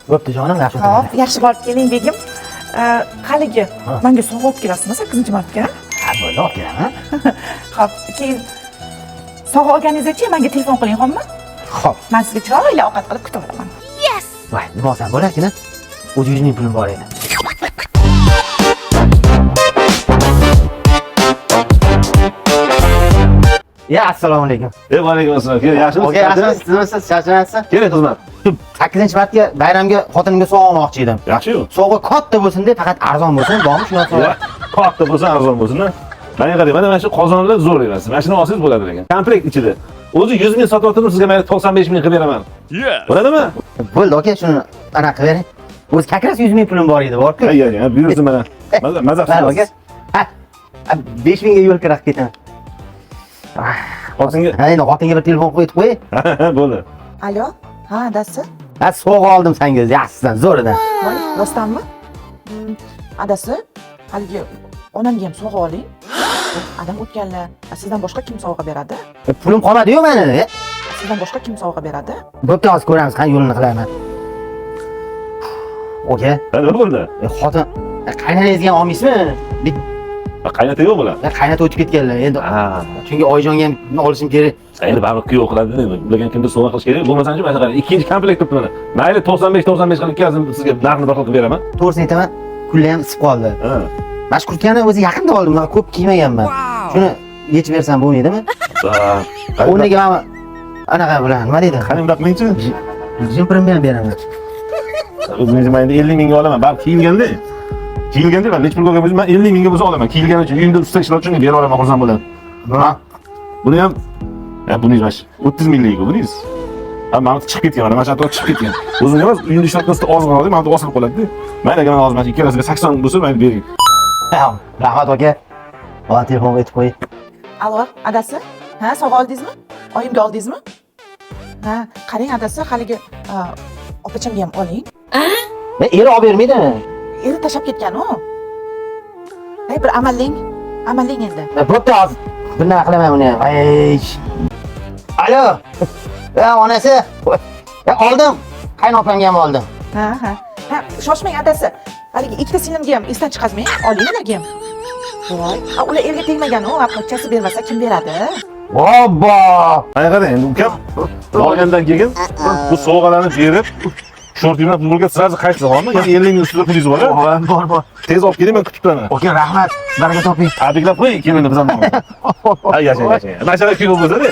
Bo'pti jonim, yaxshi. Xo'p, yaxshi borib keling begim. Haligi menga sovg'a olib kelasizmi 8-martga? Ha, bo'ldi, olib kelaman. Xo'p, keyin sovg'a olganingizda menga telefon qiling, xo'pmi? Xo'p. Men sizga chiroyli ovqat qilib kutib olaman. Voy, nima olsam bo'larkin-a? O'zi 100 ming pulim bor edi. Ya, assalomu alaykum. Va alaykum assalom. Keling, yaxshimisiz? Aka, yaxshimisiz? Sizmisiz? Charchamayapsiz? Keling, xizmat. Shu 8-martga bayramga xotinimga sovg'a olmoqchi edim. Yaxshi-yu. Sovg'a katta bo'lsin deb, faqat arzon bo'lsin, bormi shunaqa sovg'a? Katta bo'lsa arzon bo'lsin-a. Mana qarang, mana shu qozonlar zo'r emas. Mana shuni olsangiz bo'ladi lekin. Komplekt ichida. O'zi 100 ming sotib, sizga mayli 95 ming qilib beraman. Bo'ladimi? Bo'ldi aka, shuni anaqa qilib bering. O'zi как раз 100 ming pulim bor edi, bor-ku. Ya, ya, buyursin mana. Maza Mana aka. Ha, 5 mingga yo'l kira qilib ketaman. Xotinga. Ha, endi xotinga bir telefon qo'yib qo'y. Bo'ldi. Alo? Ha, adasi? Ha, sovg'a oldim senga, yaxshisidan, zo'ridan. Voy, rostdanmi? Adasi, haligi onamga ham sovg'a oling. Adam o'tganlar, sizdan boshqa kim sovg'a beradi? Pulim qolmadi-yu mani. Sizdan boshqa kim sovg'a beradi? Bo'pti, hozir ko'ramiz, qani yo'lini qilaman. Aka, Nima bo'ldi? Xotin, qaynanangizga ham olmaysizmi? Qaynota yo'q bular. Qaynota o'tib ketganlar endi. Ha. Chunki oyijonga ham olishim kerak. Endi baribir kuyov qiladi endi. Ularga kimdir sovg'a qilish kerak. Bo'lmasa-chi, mana qarang, ikkinchi komplekt turibdi mana. Mayli 95 qilib ikkalasini sizga narxini bir xil qilib beraman. To'g'risini aytaman, kunlar ham isib qoldi. Ha. Mana shu kurtkani o'zi yaqinda oldim, unaqa ko'p kiymaganman. Shuni yechib bersam bo'lmaydimi? O'rniga mana anaqa bilan nima deydi? Qani bundoq qilingchi? Jemperimni ham beraman. O'zingiz men endi 50 mingga olaman. Baribir kiyilganda. Kiyilganda man necha pulga olgan bo'lsam, men 50 mingga bo'lsa olaman. Kiyilgani uchun uyimda ustida ishlab uchun bera olaman, xursand bo'laman. Ha. Buni ham ya buningiz mana 30 minglik buningiz. Ha, mana chiqib ketgan, mana shu atrof chiqib ketgan. O'zimga emas, uyimda ishlatgan ustida ozg'in oldim, mana bu osilib qoladi-da. Mayli aka, mana hozir mana shu ikkalasiga 80 bo'lsa, mayli bering. Rahmat aka. Hozir telefon aytib qo'y. Alo, adasi? Ha, sovg'a oldingizmi? Oyimga oldingizmi? Ha, qarang adasi, haligi opachamga ham oling. Eri olib bermaydimi? Eri tashlab ketgan u. Ey, bir amalling, amalling endi. Bo'pti, hozir bir nima qilaman uni ham. Ay. Alo. Ha, onasi. Oldim. Qaynopamga ham oldim. Ha, ha. Ha, shoshmang adasi. Haligi ikkita singlimga ham esdan chiqazmang, oling ularga ham. Voy, ular erga tegmagan u, pochchasi bermasa kim beradi? Obbo! Mana qarang, endi ukam olgandan keyin bu sovg'alarni berib, shorti bilan futbolga сразу qaytsa, hozmi? Yana 50 ming ustida pulingiz bor. Bor, bor. Tez olib keling, men kutib turaman. Aka, rahmat. Baraka toping. Tabriklab qo'ying, kelinni bizdan. Ha, yashang, yashang. Mana shunaqa kuyov bo'lsa-da.